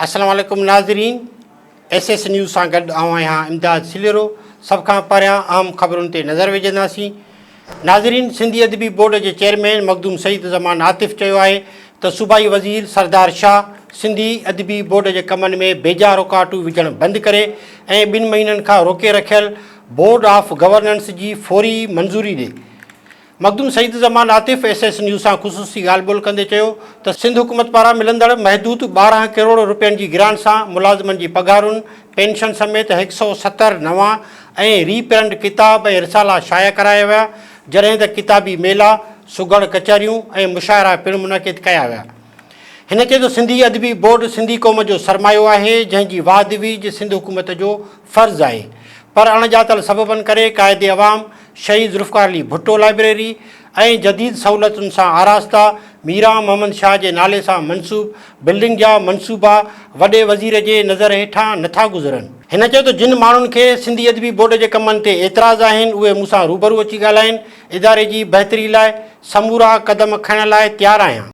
السلام عليڪم ناظرين ايس ايس نيوز سان گڏ آئون آهيان امداد سليرو سڀ کان پهريان اهم خبرن تي نظر وجهنداسين ناظرين سنڌي ادبي بورڊ جي چيئرمين مخدوم سعيد الزمان عاطف چيو آهي ته صوبائي وزير سردار شاهه سنڌي ادبي بورڊ جي ڪمن ۾ بيجا رڪاوٽون وجهڻ بند ڪري ۽ ٻن مهينن کان روڪي رکيل بورڊ آف گورننس جي فوري منظوري ڏي. Makhdoom Saeed Zaman Atif S S news سان خصوصي ڳالهه ٻولهه ڪندي چيو ته سنڌ حڪومت پاران ملندڙ محدود 12 ڪروڙ رپين جي گرانٽ سان ملازمن جي پگهارن، پينشن سميت هڪ سئو 70 نوان ۽ ري پرنٽ ڪتاب ۽ رسالا شايع ڪرايا ويا، جڏهن ته ڪتابي ميلا، سگهڙ ڪچهريون ۽ مشاعرا پڻ منعقد ڪيا ويا. هن چيو ته سنڌي ادبي بورڊ سنڌي قوم جو سرمايو آهي، جنهن جي واڌ ويجهه سنڌ حڪومت جو فرض آهي، پر اڻڄاتل سببن ڪري قائد عوام شهيد ذوالفقار علي ڀٽو لائبريري ۽ جديد سهولتن سان آراسته ميران محمد شاهه جي نالي سان منسوب بلڊنگ جا منصوبا وڏي وزير جي نظر هيٺان نٿا گذرن. هن چيو ته جن ماڻهن کي سنڌي ادبي بورڊ جي ڪمن تي اعتراض آهن اهي مون سان روبرو اچي ڳالهائين، اداري جي بهتري لاء سمورا قدم کڻڻ لاء تيار آهيان.